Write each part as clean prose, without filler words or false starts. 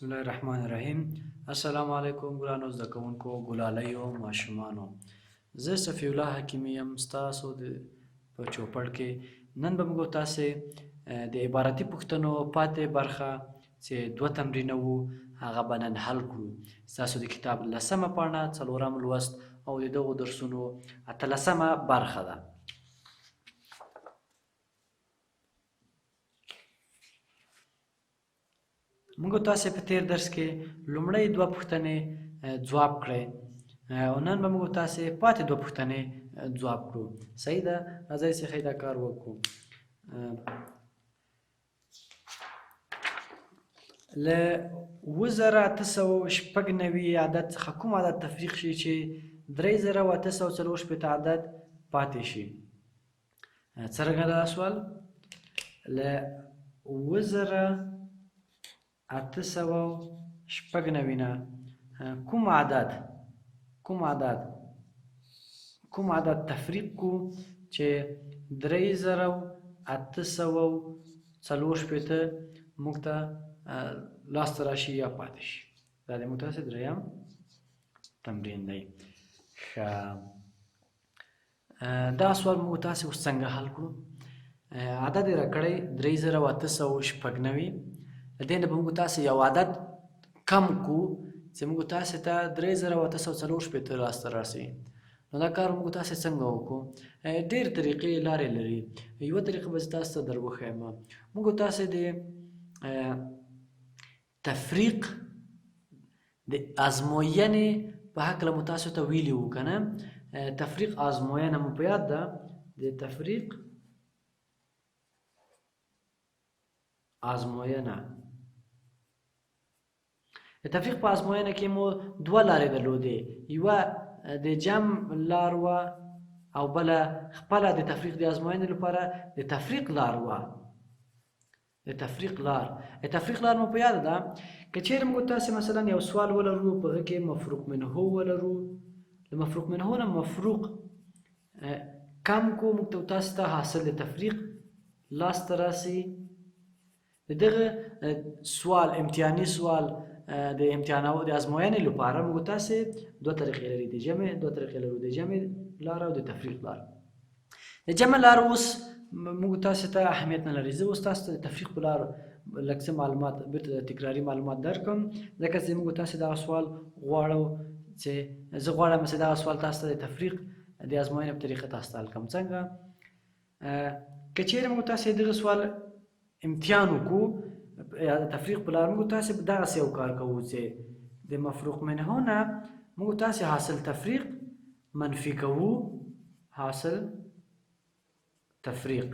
الله الرحمن الرحیم. السلام علیکم ګرانو زده کوونکو، ګلالیو ماشومانو. زه صفی الله حکیمي یم ستاسو د په چوپړ کې. نن به موږ تاسې د عبارتي پوښتنو پاتې برخه چې دوه تمرینه وو هغه به نن حل کړو. ستاسو د کتاب لسمه پاڼه، څلورم لوست او د دغو درسونو اتلسمه برخه ده. موږ تاسو په تیر درس کې لومړی دوه پوښتنې ځواب کړې او نن به موږ تاسو پاتې دوه پوښتنې ځواب کړو. صحیح ده؟ راځئ چې ښه دا کار وکړو. له 7896 عدد څخه کوم عدد تفریق شي چې 3864 عدد پاتې شي؟ څرنګه دا سوال؟ له 7896 نه کوم عدد کوم عدد کوم عدد تفریق کو چې 3864 موږ ته لاسته راشي یا پاتې شي؟ دا د موږ تاسې دریم تمرین دی. ښه، دا سوال موږ تاسې اوس څنګه حل کړو؟ عدد یې راکړی 3896. له دې نه به موږ تاسې یو عدد کم کو چې موږ تاسې ته 3864 لاسته راسي. نو دا کار موږ تاسې څنګه وکړو؟ ډېر طریقې لارې لري. یوه طریقه به زه تاسو ته در وښیم. موږ تاسې د تفریق د ازموینې په هکله مو تاسو ته ویلي وو که نه؟ تفریق ازموینه مو په یاد ده؟ د تفریق ازموینه، د تفریق په ازموینه کې مو دوه لارې درلودې. یوه د جمع لار وه او بله خپله د تفریق د ازموینې لپاره د تفریق لار وه. د تفریق لار، د تفریق لار مو په یاد ده؟ که چیرې موږ تاسې مثلا یو سوال ولرو، په هغه کې مفروق منه ولرو، له مفروق منه نه مفروق کم کو، موږ ته تاسې ته حاصل د تفریق لاسته راسي. د دغه سوال، امتحاني سوال، د امتحانو د ازموینې لپاره موږ تاسې دوه طریقې لري، د جمع دوه طریقې لرو، د جمع لار او د تفریق لار. د جمع لار اوس موږ تاسو ته اهمیت نه لري. زه اوس تاسو ته د تفریق په لار لږ څه معلومات، بیرته د تکراري معلومات درکړم، ځکه چې موږ تاسو دغه سوال غواړو چې زه غواړم چې دغه سوال تاسو ته د تفریق د ازموینې په طریقه تاسو ته حل کړم. څنګه؟ که چیرې موږ تاسو دغه سوال امتحان وکړو یا د تفریق په لار، موږ تاسو به دغسې یو کار کوو چې د مفروق منه نه موږ تاسو حاصل تفریق منفي کوو. حاصل تفریق،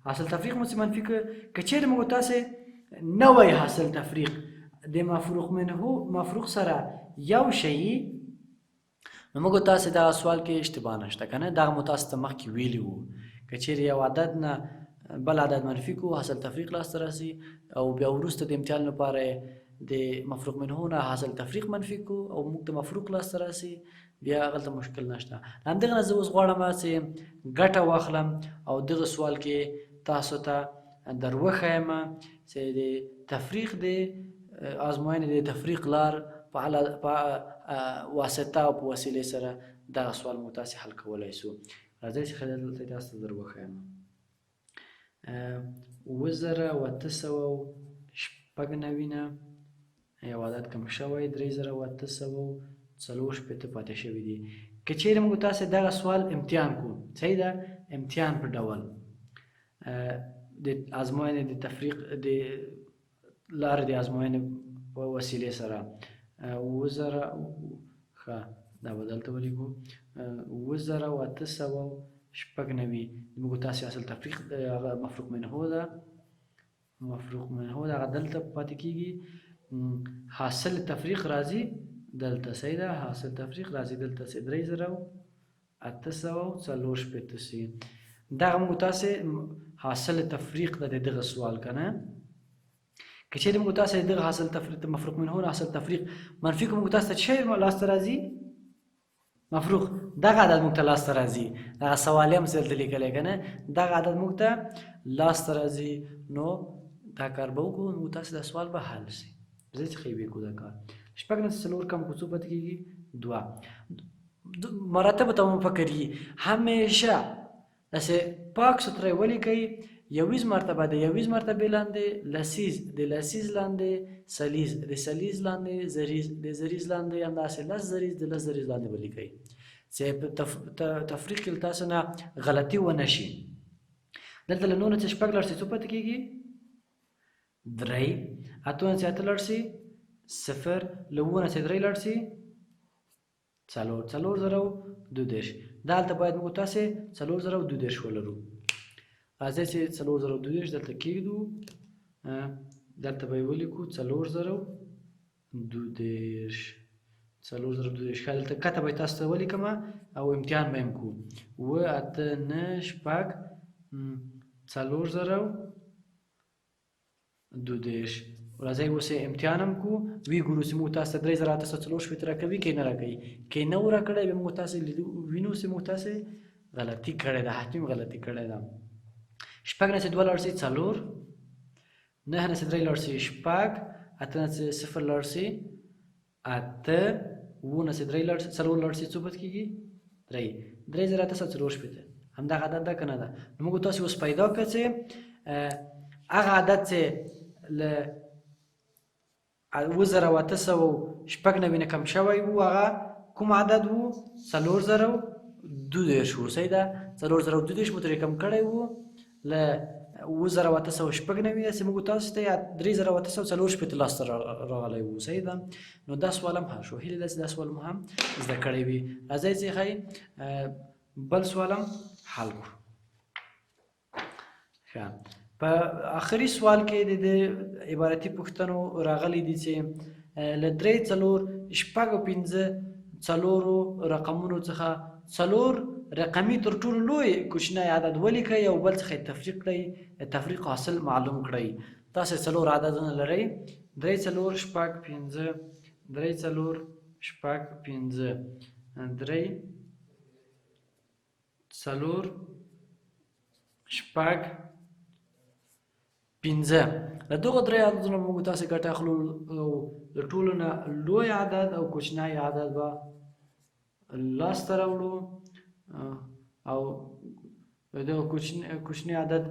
حاصل تفریق مو چې منفي کړ، که چیرې موږ تاسو نوی حاصل تفریق د مفروق منه مفروق سره یو شی، نو موږ تاسو دا سوال کې اشتباه نشته کنه؟ دا مو تاسو ته مخکې ویلي وو، که چیرې یو عدد نه بل عدد منفي کو، حاصل تفریق لاسته راسي، او بیا وروسته د امتحان لپاره د مفروق منه نه حاصل تفریق منفي کو او موږ ته مفروق لاسته راسي، بیا هغلته مشکل نشته. همدغه نه زه اوس غواړم چې ګټه واخلم او دغه سوال کې تاسو ته در وښایم چې د تفریق د ازموینې د تفریق لار په واسطه او په وسیلې سره دغه سوال مو تاسو حل کولای سو. راځئ چې دلته تاسو ته در وښایم. 7896 نه یو عدد کم شوی، 3864 پاتې شوي دي. که چیرې موږ تاسو دغه سوال امتحان کو، صحیح ده، امتحان په ډول د ازموینې د تفریق د لارې د ازموینې په وسیلې سره، 7000، ښه، دا به دلته ولیکو، 7896 موږ تاسو اصل تفریق هغه مفروق منه ده، مفروق منه ده، هغه دلته پاتې کیږي. حاصل تفریق راځي دلته، صحیح ده، حاصل تفریق راځي دلته سي 3864 سي. دغه موږ تاسو حاصل تفریق ده د دغه سوال کنه؟ که چیرې موږ تاسو دغه حاصل تفریق مفروق منه حاصل تفریق منفي کوم، موږ تاسو ته څه لاسته راځي؟ مفروق دغه عدد موږ ته لاسته راځي. دغه سوال هم دلته لیکلی که نه؟ دغه عدد موږ ته لاسته راځي. نو دا کار به وکړو، موږ تاسو دا سوال به حل شي. ځای څخه یې وکړو دا کار. شپږ نه څلور کم کو څو پاتې کېږي؟ دوه. مراتبو ته مو فکر یي همیشه داسې پاک سوتره یې ولیکئ. یویز مرتبه د یویز مرتبې لاندې، لسیز د لسیز لاندې، سلیز د سلیز لاندې، زریز د زریز لاندې، همداسې لس زریز د لس زریز لاندې ولیکئ چې په تفریق کې له تاسو نه غلطي ونه شي. دلته له نو نه چې شپږ لاړ شي څو پاتې کېږي؟ درې. اتو نه چې اته لاړ شي صفر، له اوو نه چې درې لاړ شي څلور، 4032. دا هلته باید موږ تاسې 4032 ولرو. راځئ چې 4032 دلته کېږدو، دلته به یې ولیکو 4032، 4032. ښه، دلته کته به یې تاسو ته ولیکم او امتحان به یې هم کوو. اووه اته نهه شپږ 4032. راځئ اوس یې امتحان هم کوو، وی ګورو چې موږ تاسو ته 3864 راکوي که نه راکوي. که یې نه و راکړی بیا موږ تاسې وینو چې موږ تاسې غلطي کړې ده، حتمي غلطي کړې ده. شپږ نه چې دوه لاړ شي څلور، نهه نه چې درې لاړ شي شپږ، اته نه چې صفر لاړ شي اته، اووه نه چې درې لاړ شي څلور لاړ شي څو پاتې کېږي؟ درې. 3864. همدغه عدد ده که نه ده؟ نو موږ تاسې اوس پیدا کړه چې هغه عدد چې له 7896 نه کم شوی وو هغه کوم عدد وو؟ 4032 وو. صحیح ده، 4032 مو ترې کم کړی وو له 7896 نه چې موږ تاسو ته 3864 لاسته راغلی وو. صحیح ده، نو دا سوال هم حل شو. هیله ده چې دا سوال مو هم زده کړی وي. راځئ چې ښایي بل سوال هم حل کړو. ښه، په آخري سوال کې د دې عبارتي پوښتنو راغلي دي چې له درې څلور شپږ او پنځه څلورو رقمونو څخه څلور رقمي تر ټولو لوی کوچنی عدد ولیکئ او بل څخه یې تفریق کړئ، د تفریق حاصل معلوم کړئ. تاسې څلور عددونه لرئ، درې څلور شپږ پنځه، درې څلور شپږ پنځه، درې څلور شپږ پنځه. له دغو درې عددونو موږ تاسې ګټه اخلو او له ټولو نه لوی عدد او کوچنی عدد به لاسته راوړو او دغه کوچنی عدد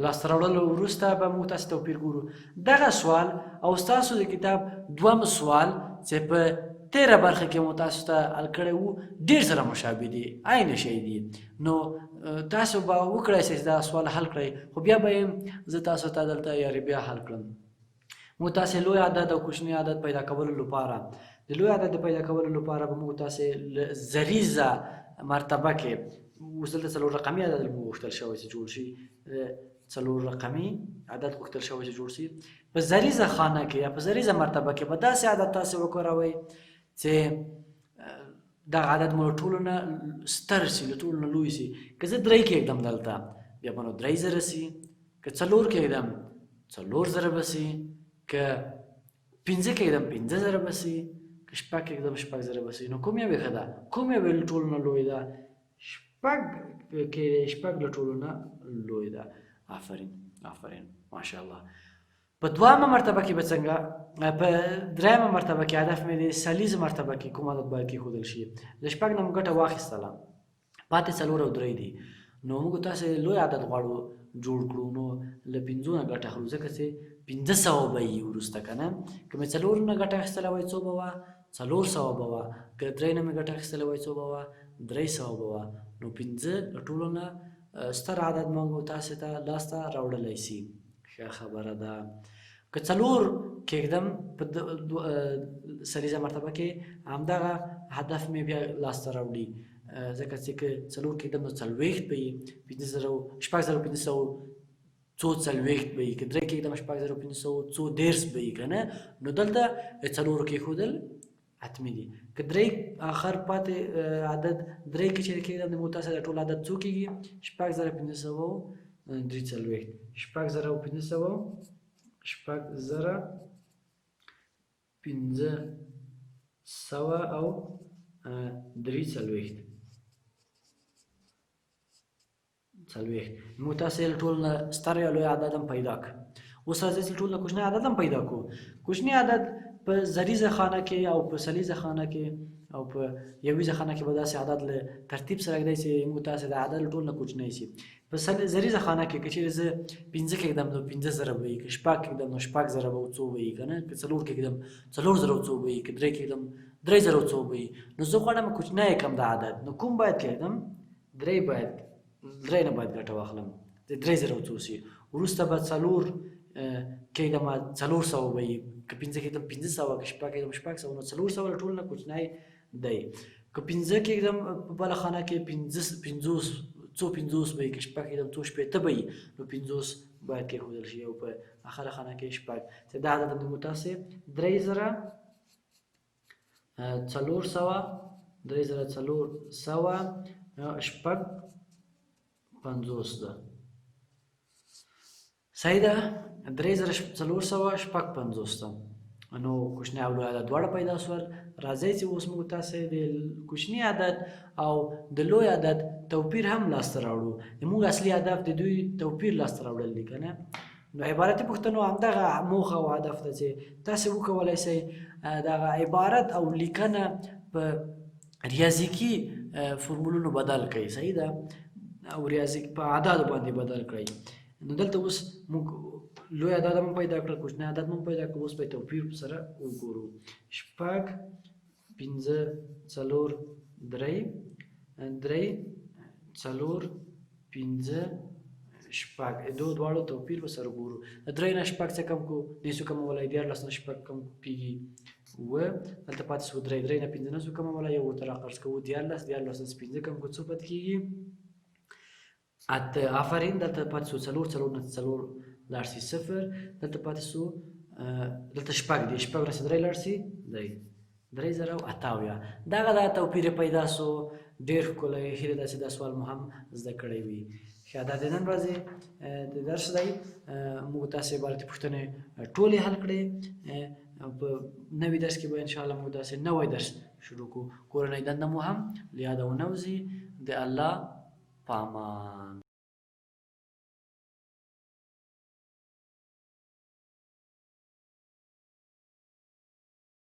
لاسته راوړلو وروسته به موږ تاسې توپیر ګورو. دغه سوال او ستاسو د کتاب دوم سوال چې په تیره برخه کې مو تاسو ته حل کړی وو ډېر سره مشابه دي، عین شی دي. نو تاسو به وکړای شئ چې دا سوال حل کړئ، خو بیا به یې زه تاسو ته دلته یاري بیا حل کړم. موږ تاسې لوی عدد او کوچنی عدد پیدا کولو لپاره، د لوی عدد د پیدا کولو لپاره به موږ تاسې له زریزه مرتبه کې اوس دلته څلور رقمي عدد موږ غوښتل شوی چې جوړ شي، څلور رقمي عدد غوښتل شوی چې جوړ شي. په زریزه خانه کې یا په زریزه مرتبه کې به داسې عدد تاسې وکاروئ چې دغه عدد مو له ټولو نه ستر شي، له ټولو نه لوی شي. که زه درې کېږدم دلته بیا به نو 3000 شي، که څلور کېږدم 4000 به شي، که پنځه کېږدم 5000 به شي، که شپږ کېږدم 6000 به شي. نو کوم یو یې ښه ده؟ کوم یو یې له ټولو نه لوی ده؟ شپږ کې شپږ له ټولو نه لوی ده. آفرین آفرین، ماشاءالله. په دویمه مرتبه کې به څنګه، په درېیمه مرتبه کې هدف مې د سلیز مرتبه کې کوم عدد باید کېښودل شي؟ د شپږ نه مو ګټه واخیستله، پاتې څلور او درې دي. نو موږ تاسې لوی عدد غواړو جوړ کړو، نو له پنځو نه ګټه اخلو، ځکه چې 500 به یي وروسته که نه. که مې څلور نه ګټه اخیستله وای څو به وه؟ 400 به وه. که درې نه مې ګټه اخیستله وای څو به وه؟ 300 به وه. نو پنځه له ټولو نه ستر عدد موږ تاسې ته لاسته راوړلی سي. ښه خبره ده. که څلور کېږدم په سلیزه مرتبه کې همدغه هدف مې بیا لاسته راوړي، ځکه چې که څلور کېږدم نو 40 به یي، 5000 6500 څو 40 به یي، که درې کېږدم 6500 څو 30 به یي که نه. نو دلته څلور کېښودل حتمي دي. که درې آخر پاتې عدد درې کې چې کېږدم نو تاسو د ټول عدد څو کېږي؟ 6543، 6500، 6543. 40. موږ تاسې له ټولو نه ستر یا لوی عدد هم پیدا کړ. اوس راځئ چې ټول نه کوچنی عدد هم پیدا کړو. کوچنی عدد په زریزه خانه کې او په سلیزه خانه کې او په یویزه خانه کې به داسې عدد له ترتیب سره ږدی چې موږ تاسې د عدد ټول نه کوچنی شي. په زریزه خانه کې که چېرې زه 5 کېږدم نو 5000 به وي، که 6 کېږدم نو 6000 به څو به وي، که نه که 4 کېږدم 4000 څو به وي، که 3 کېږدم 3000 څو به وي. نو زه غواړم کوچنی کړم دا عدد، نو کوم باید کېږدم؟ 3 باید، 3 نه باید ګټه واخلم، د 3000 څو شي. وروسته به 4 کېږدم 400 به وي، که 5 کېږدم 500، که 6 کېږدم 600. نو 400 له ټولو نه کوچنی دی. که 5 کېږدم په بله خانه کې 50 څو 50 به وي، که 6 کېږدم څو 60 به وي، نو 50 باید کېښودل شي او په اخره خانه کې 6. چې دا عدد موږ تاسې 3400، 3456 ده. صحیح ده، 3456 ده. نو کوچنی او لوی عدد دواړه پیدا شول. راځئ چې اوس موږ تاسې د کوچني عدد او د لوی عدد توپیر هم لاسته راوړو. زموږ اصلي هدف د دوی توپیر لاسته راوړل دي، که نه؟ نو عبارتي پوښتنو همدغه موخه او هدف ده چې تاسې وکولای شئ دغه عبارت او لیکنه په ریاضیکي فرمولونو بدل کړئ. صحیح ده، او ریاضي په اعدادو باندې بدل کړئ. نو دلته اوس موږ لوی عدد هم پیدا کړ، کوچنی عدد هم پیدا کړ. اوس به توپیر سره وګورو. 6 5 4 3 3 4 5 6، دو دواړو توپیر به سره ګورو. د 3 نه 6 څه کم کو؟ نه سو کمولی. 13 نه 6 کم کېږي 7، دلته پاتې سو 3. 3 نه 5 نه سو کمولی، یو ورته راقرض کوو 13. 13 نه 5 کم کو څو پاتې کېږي؟ 8. آفرین، دلته پاتې سو 4، 4 نه 4 لاړ سي 0، دلته پاتې سو دلته 6 دی، 6 نه 3 لاړ سي 3، 3078. دغه دا توپیر پیدا سو. ډېر ښکلی. هیله ده چې دا سوال مو هم زده کړی وي. ښه، دا د نن ورځې د درس دی. موږ تاسې عبارتي پوښتنې ټولې حل کړې. په نوي درس کې به انشاءالله موږ داسې نوی درس شروع کړو. کورنۍ دنده مو هم له یاده ونه وځي. د الله پامان.